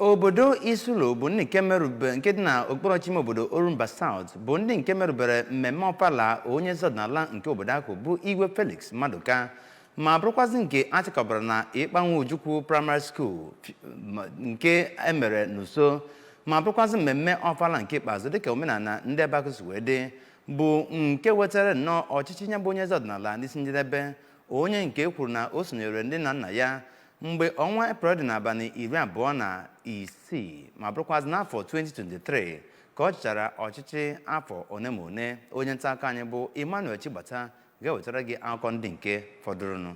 Obodo Isulo bụ ndị nke merube nke dị na okpuru ime obodo Orumba South bụ ndị nke merubere mmemme ọfala onye eze ọdịnala nke obodo ahụ, bụ Igwe Felix Maduka, ma bụrụkwazị nke achịkọbara na Ịkpanwe Ojukwu Primary School nke emere n'uso, ma bụrụkwazị mmemme ọfala nke ikpeazụ dịka omenala ndị ebe ahụ si wee dị, bụ nke wetara nnọọ ọchịchị ya bụ onye eze ọdịnala n'isi njedebe, onye nke kwuru na o sonyere ndị nna nna ya mgbe ọnwa Eprel dị n'abalị 26, ma bụrụkwazị n'afọ 2023 ka ọ chịchara ọchịchị afọ one ma one. Onye nta akụkọ anyị bụ Emmanuel Chigbata ga-ewetara gị akụkọ ndị nke fọdụrụnụ.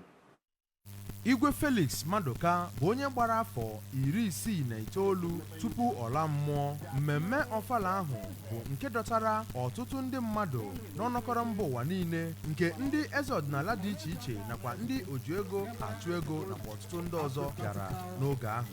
Igwe Felix Maduka bụ onye gbara afọ 69 tupu ọ laa mmụọ. Mmemme ọfala ahụ bụ nke dọtara ọtụtụ ndị mmadụ n'ọnọkọrọ mba ụwa niile, nke ndị eze ọdịnala dị iche iche nakwa ndị oji ego achụ ego nakwa ọtụtụ ndị ọzọ bịara n'oge ahụ.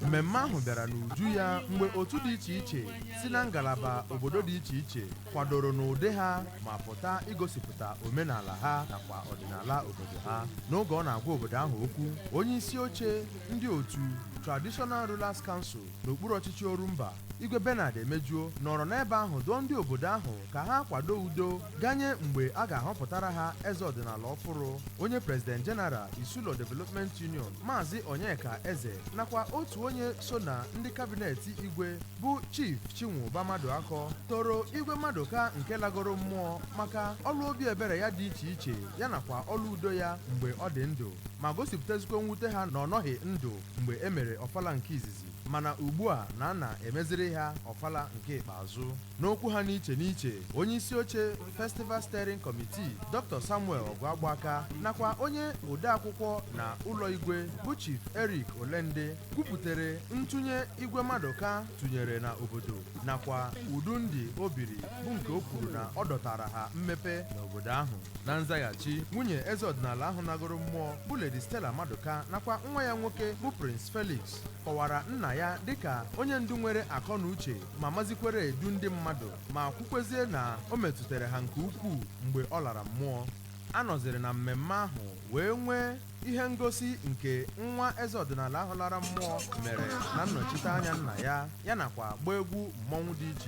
Mmemme ahụ bịara n'uju ya mgbe otu dị iche iche si na ngalaba obodo dị iche iche kwadoro n'ụdị ha ma pụta igosipụta omenala ha nakwa ọdịnala obodo ha. N'oge ọ na-agwa obodo ahụ okwu, onye isi oche ndị otu Traditional Rulers Council n'okpuru ọchịchị Orumba, Igwe Bernard Emejuo, nọrọ n'ebe ahụ dụọ ndị obodo ahụ ka ha kwado udo ganye mgbe a ga-ahọpụtara ha eze ọdịnala ọfụrụ. Onye President General Isulo Development Union, Maazị Onyeka Eze, nakwa otu onye so na ndị cabinet igwe bụ Chief Chinwụba Maduakọ toro Igwe Maduka nke lagoro mmụọ maka ọlụ obi ebere ya dị iche iche ya nakwa ọlụ udo ya mgbe ọ dị ndụ, ma gosipụtazikwa mwute ha na ọ nọghị ndụ mgbe e mere ọfala nke izizi, mana ugbu a na a na-emeziri ha ọfala nke ikpeazụ. N'okwu ha n'iche n'iche, onye isi oche Festival Steering Committee, Dr. Samuel Ọgụagbaka, nakwa onye odeakwụkwọ na ụlọ igwe bụ Chief Eric Olende kwupụtere ntụnye Igwe Maduka tụnyere na obodo nakwa udu ndị o biri, bụ nke o kwuru na ọ dọtara ha mmepe n'obodo ahụ. Na nzaghachi, nwunye eze ọdịnala ahụ nagoro mmụọ bụ Lady Stella Maduka nakwa nwa ya nwoke bụ Prince Felix kọwara nna ya dịka onye ndu nwere akọ na uche ma mazikwere edu ndị mmadụ, ma kwukwezie na o metụtara ha nke ukwuu mgbe ọ lara mmụọ. A nọziri na mmemme ahụ wee nwee ihe ngosi nke nwa eze ọdịnala ahụ lara mmụọ mere na nnọchite anya nna ya, ya nakwa gbaa egwu mmọnwụ dị iche.